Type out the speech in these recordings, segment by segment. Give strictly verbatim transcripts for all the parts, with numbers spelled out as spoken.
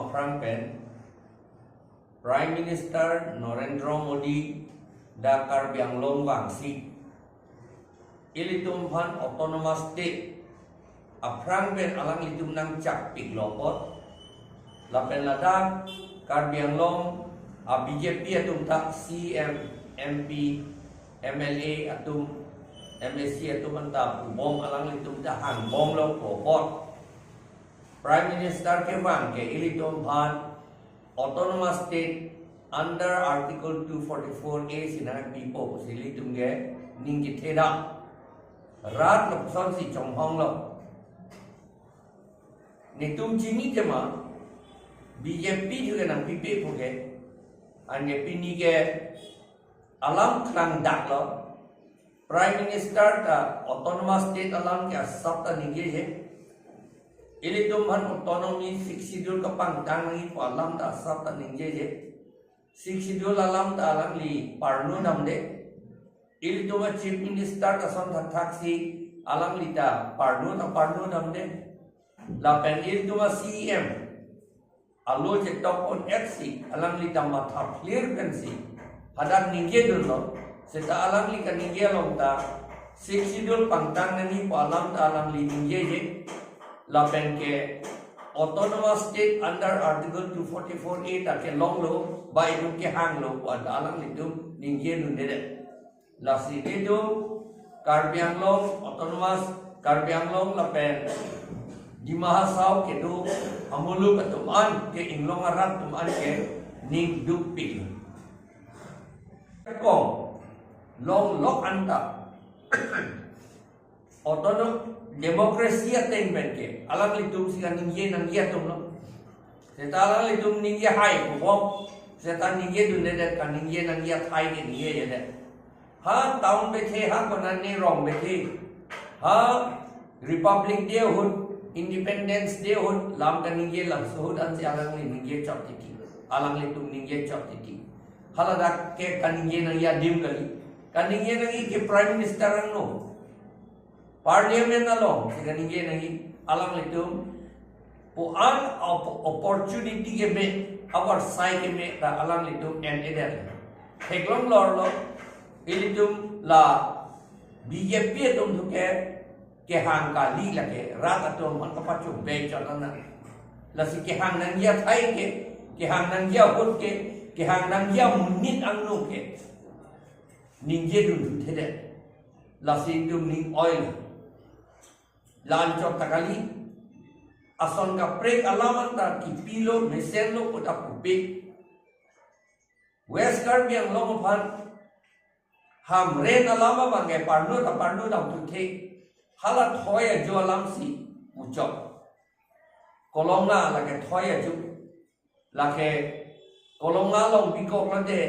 aphrang pen Prime Minister Narendra Modi dak Karbi Anglong vangsi ilitum aphan autonomous state aphrang pen alanglitum nangchakpiklo apot, lapen ladak Karbi Anglong a B J P atum ta C M, M P, M L A atum, M A C atum anta pubom, alanglitum ta hangbomlo pu apot, Prime Minister kevang ke ilitum aphan autonomous state under Article two forty-four A si nangpipo pusi ilitum ke ning kethedam. Rat lapuson si chonghonglo. Netum chini tema B J P thu ke nangpipe pu ke, anke pini ke alam klangdaklo. Prime Minister ta autonomous state alam ke asap ta ningjeje. Ilitum aphan autonomy, Sixth Schedule kapangtang nangji pu alam ta asap ta ningjeje. Sixth Schedule alam ta alangli parno damde. Ilitum a Chief Minister ta ason thakthak si alangli ta parno ta parno damde. Lapen ilitum a C M alo chetok-un-et si alangli ta matha phlir pensi hadak ningjedunlo. Seta alangli kaningje along ta Sixth Schedule pangtang nangji pu alam ta alangli ningjeje. Lapen ke autonomous state under Article two forty-four A ta kelonglo, ba itum kehanglo pu anta alanglitum ningjedundedet. Lasi itum Karbi Anglong, autonomous Karbi Anglong lapen Dima Hasao kedo amuluk atum an ke, inglong arat atum an ke ning dukpik. Kong longlok anta autonom democracy ateng pen ke alanglitum si kaningje nangji atumlo. Seta alanglitum ningje hai kubom, seta ningjedundedet, kaningje nangji athai ke ningjejedet. Ha town bethe, ha konane rong bethe, ha Republic Day ahut, Independence Day ahut, lam kaningje lam suhut ansi alangli ningje chot titi. Alanglitum ningje chot titi. Haladak ke kaningje nangji adim kali. Kaningje nangji ke Prime Minister angno, Parliament along si kaningje nangji. Alanglitum pu-an op- opportunity keme, avarsai keme ta alanglitum en-edet. Theklong lorlo, ilitum la B J P atum thu ke kehang kali, lake rat atum aphan kapachobei chot nang. Lasi kehang nangji athai ke, kehang nangji ahut ke, kehang nangji amonit angno ke ningjedun thuthedet. Lasi itum ning oilo. La-an chot ta kali. Ason kaprek alam anta kipilo, mesenlo pu ta pupe. West Karbi Anglong aphan Hamren alam abang ke parno ta parno dam thuthe. Hala thoi ajo alam si puchok. Kolonga lake thoi ajo. Lake Kolonga along bikok lade,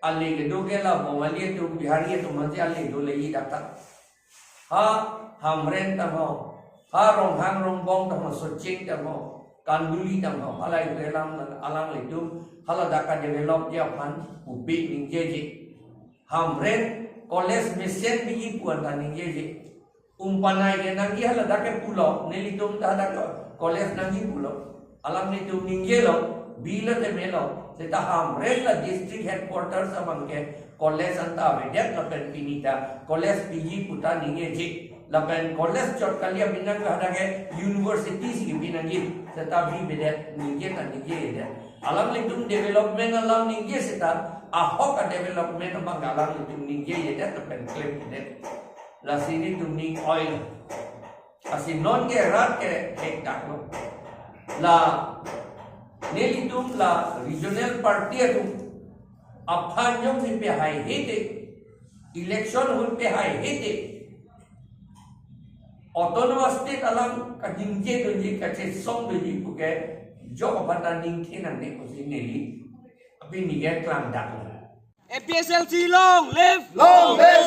ale kedo ke la Bongali atum, Bihari atum ansi ale do leji dak ta. Ha Hamren tangho, ha Ronghang Rongbong tangho, Socheng tangho, Kanduli tangho, halai alam alanglitum haladak kadevelopji aphan pupe ningjeje. Hamren college mesen biji pu anta ningjeje. Umpanai ke nangji haladak ke pulo, nelitum ta hadak college nangji pulo. Alanglitum ningjelo, bilo te melo, seta Hamren la district headquarters abang ke college anta avedet lapen pini ta college piji pu ta ningjeje. Lapen college chot kali abinang hadak ke university si binangji, seta bibedet, ningje ta ningjejedet. Alanglitum development alam ningje seta ahok a development abang alanglitum ningjejedet lapen klemjedet. Lasi nelitum ning oilo. Lasi non ke rat ke thekdaklo. La nelitum la regional party atum aphan jongsi pehai hete, election ahut pehai hete, autonomous state alam kaningjedunji, kachesongdunji pu ke jok aphan ta ningthe nangne pusi neli apini ke klangdaklo. A P H L C long live! Long live!